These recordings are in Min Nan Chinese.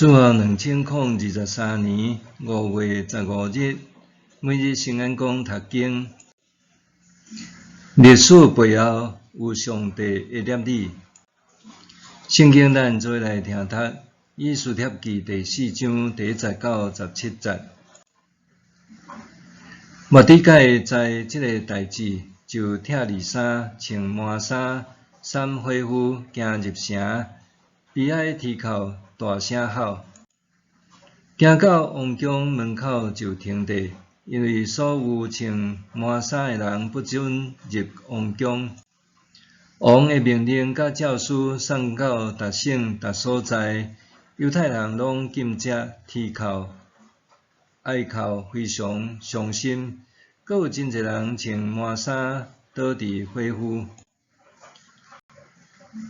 主後2023年5月15日，每日聖安講讀經，歷史背後有上帝的攝理。聖經咱做伙來聽讀《以斯帖記》第四章第一節到17節。末底改知這个代誌，就拆二衫，穿麻衫，捎火烌，行入城，悲哀啼哭，大聲吼。行到王宮門口就停佇，因為所有穿麻衫的人不准入王宮。王的命令佮詔書送到逐省逐所在，猶太人攏禁食、啼哭、哀哭，非常傷心。閣有真濟人穿麻衫倒佇火烌。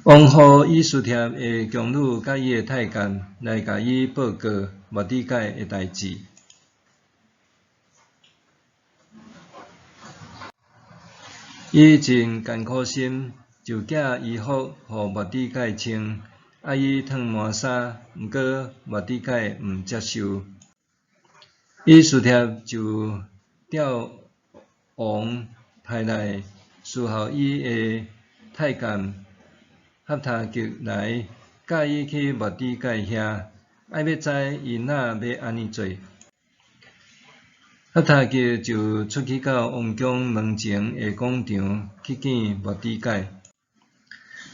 王予以斯帖的宮女佮伊的太監來共伊報告末底改的代誌。伊真艱苦心，就寄衣服予末底改穿，愛伊紕麻衫，毋過末底改毋接受。以斯帖就照王派來伺候伊的太監合他吉來，佮伊去末底改遐，愛欲知伊哪欲按呢做。合他吉就出去到王宮門前的廣場去見末底改。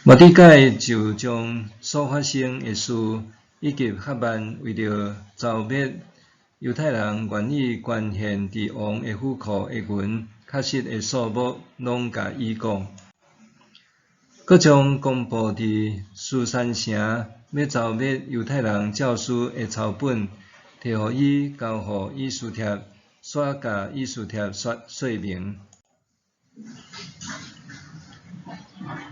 末底改就將所發生的事，以及哈曼為著剿滅猶太人願意捐獻佇王的府庫的銀確實的數目，攏共伊講。閣將公布佇書珊城欲剿滅猶太人詔書的抄本，提予伊交予以斯帖，煞共以斯帖說說明。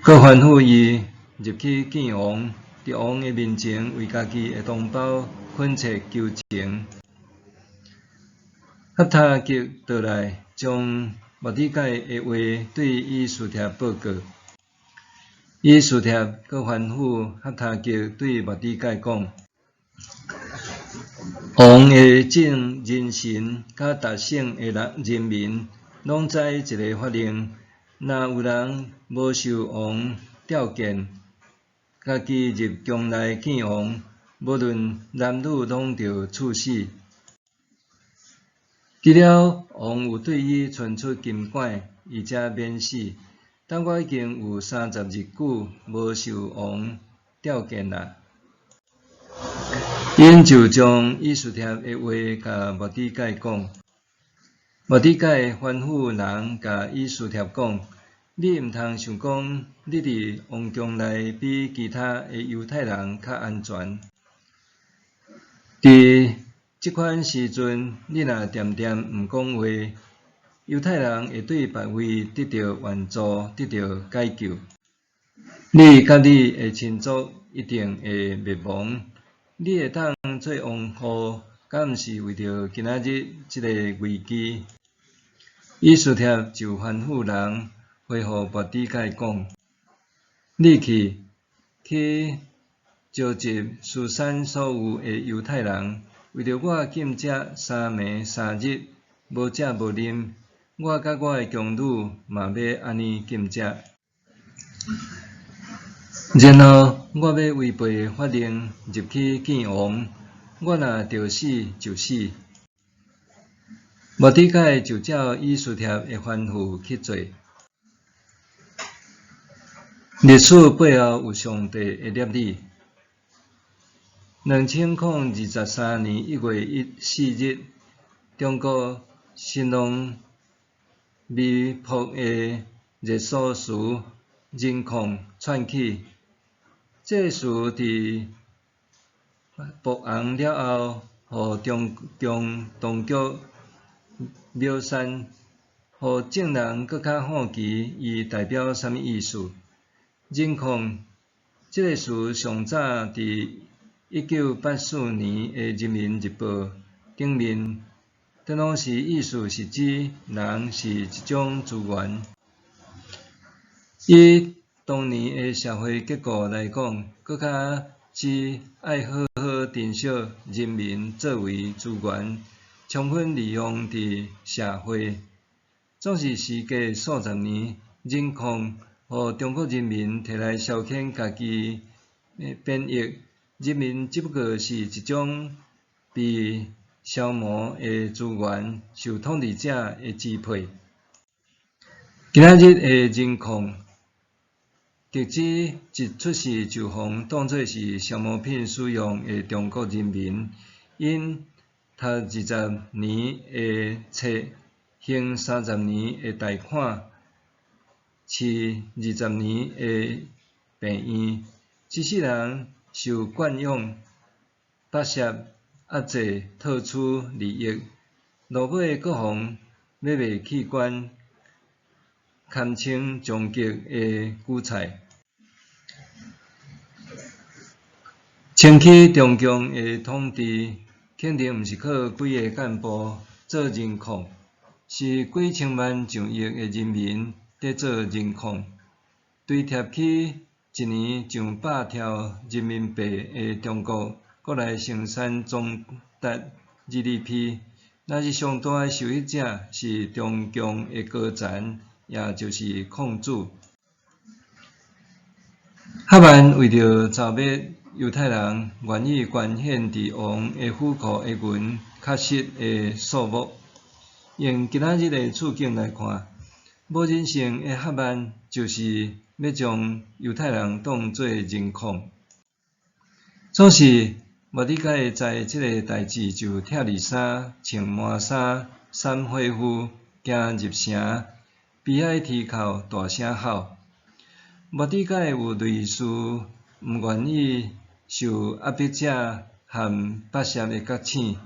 閣吩咐伊入去見王，佇王的面前為家己的同胞懇切求情。合他吉倒來，將末底改的話對以斯帖報告。以斯帖閣吩咐合他吉對末底改講：王的眾人臣佮逐省的人人民，攏知這个法令，若有人無受王召見，家己入宮內見王，無論男女攏著處死。除了王有對伊伸出金管，伊才免死。但我已經有30日久無受王召見啦。𪜶就將以斯帖的話共末底改講。末底改吩咐人共以斯帖講：你毋通想講，你佇王宮內比其他的猶太人較安全。佇這款時陣，你若恬恬毋講話，猶太人會對別位得著援助，得著解救。你佮你的親族一定會滅亡。你會當做王后，敢毋是為著今仔日這个危機？以斯帖就吩咐人回予末底改講：你去，去召集書珊所有的猶太人，為著我禁食三暝三日，無食無啉。我佮我的宮女嘛欲按呢禁食。然後我欲違背法令入去見王，我若著死就死。末底改就照以斯帖的吩咐去做。歷史背後有上帝的攝理。2023年1月4日，中國新浪微博的熱搜詞“人控”竄起，這个詞佇爆紅了後，予中共當局秒刪，予眾人閣較好奇伊代表啥物意思。人控這个詞上早佇1984年的《人民日報》頂面，當時意思是指人是一種資源。以當年的社會結構來講，閣較指愛好好珍惜人民做為資源，充分利用佇社會。總是時隔數十年，人控予中國人民提來消遣家己貶抑，人民只不過是一種被消磨的資源，受統治者的支配。今仔日的人控，特指一出世就予當作是消磨品使用的中國人民，𪜶讀20年的冊，還30年的貸款，飼20年的病院，這世人受慣養、剝削、壓制、套取利益，落尾閣予買賣器官，堪稱終極的韭菜。清去中共的統治，肯定毋是靠幾个幹部做人控，是幾千萬上億的人民佇做人控。堆疊起一年上百兆人民幣的中國國內生產總值 GDP，若是上大的受益者是中共的高層，也就是控主。哈曼為著剿滅猶太人，願意捐獻佇王的府庫的銀確實的數目。用今仔日的處境來看，無人性的哈曼就是欲將猶太人當做人控。總是末底改知這个代誌就拆二衫、穿麻衫、散火布、行入城，悲哀啼哭，大聲吼。末底改有類似毋願意受壓迫者和剝削的覺醒，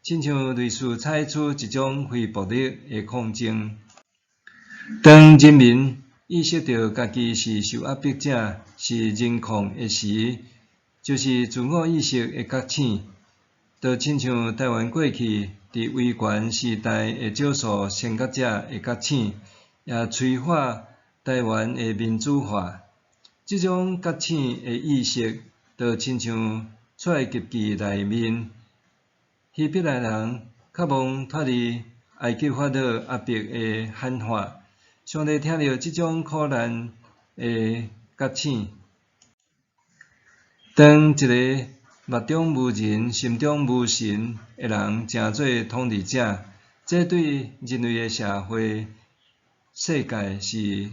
親像類似採取一種非暴力的抗爭。當人民意識著家己是受壓迫者、是人控的時，就是自我意識的覺醒，就親像台灣過去佇威權時代的少數先覺者的覺醒，也催化台灣的民主化。這種覺醒的意識，就親像出埃及記內面，希伯來人渴望脫離埃及法老壓迫的喊話。上帝聽著這種苦難的覺醒，當一个目中無人、心中無神的人成做統治者，這對人類的社會、世界是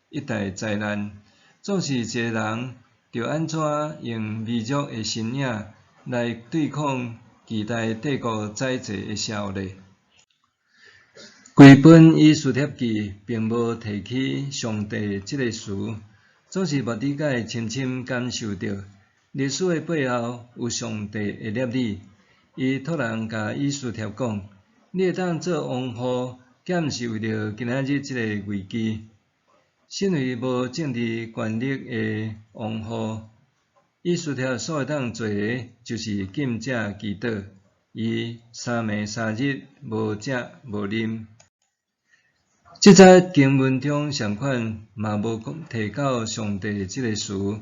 一大災難。總是一个人，著按怎用微弱的身影來對抗巨大帝國宰制的社會？規本以斯帖記並無提起上帝這个詞，總是末底改深深感受著歷史的背後有上帝的攝理。伊託人共以斯帖講：你會當做王后，敢毋是為著今仔日這个危機？身為無政治權力的王后，以斯帖所會當做的，就是禁食祈禱。伊三暝三日無食無啉。這節經文中仝款嘛無提到上帝這个詞，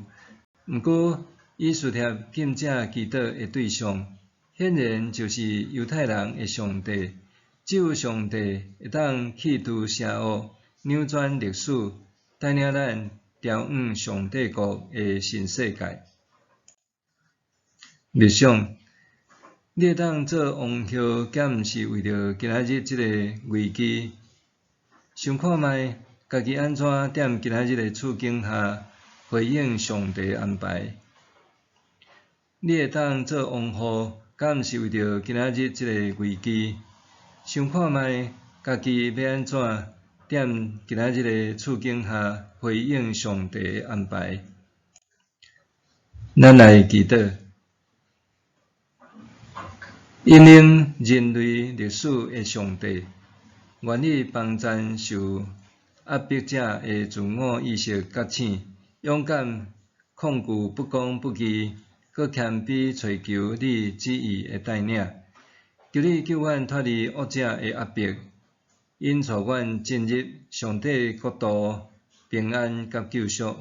毋過以斯帖禁食祈禱的對象，顯然就是猶太人的上帝。只有上帝會當去除邪惡，扭轉歷史，帶領咱朝往上帝國的新世界。默想，你會當做王后，敢毋是為著今仔日這个危機？想看覓，家己按怎踮今仔日的處境下回應上帝安排？你會當做王后，敢毋是為著今仔日這个危機？想看覓，家己欲按怎踮今仔日的處境下回應上帝的安排？咱來祈禱，引領人類歷史的上帝，願意幫贊受壓迫者的自我意識覺醒，勇敢抗拒不公不義，閣謙卑揣求你旨意的帶領。求你救阮脫離惡者的壓迫，引帶阮進入上帝國度平安佮救贖。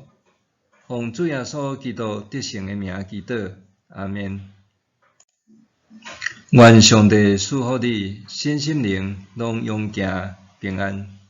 奉主耶穌基督得勝的名祈禱，阿們。願上帝賜福你，身心靈攏勇健平安。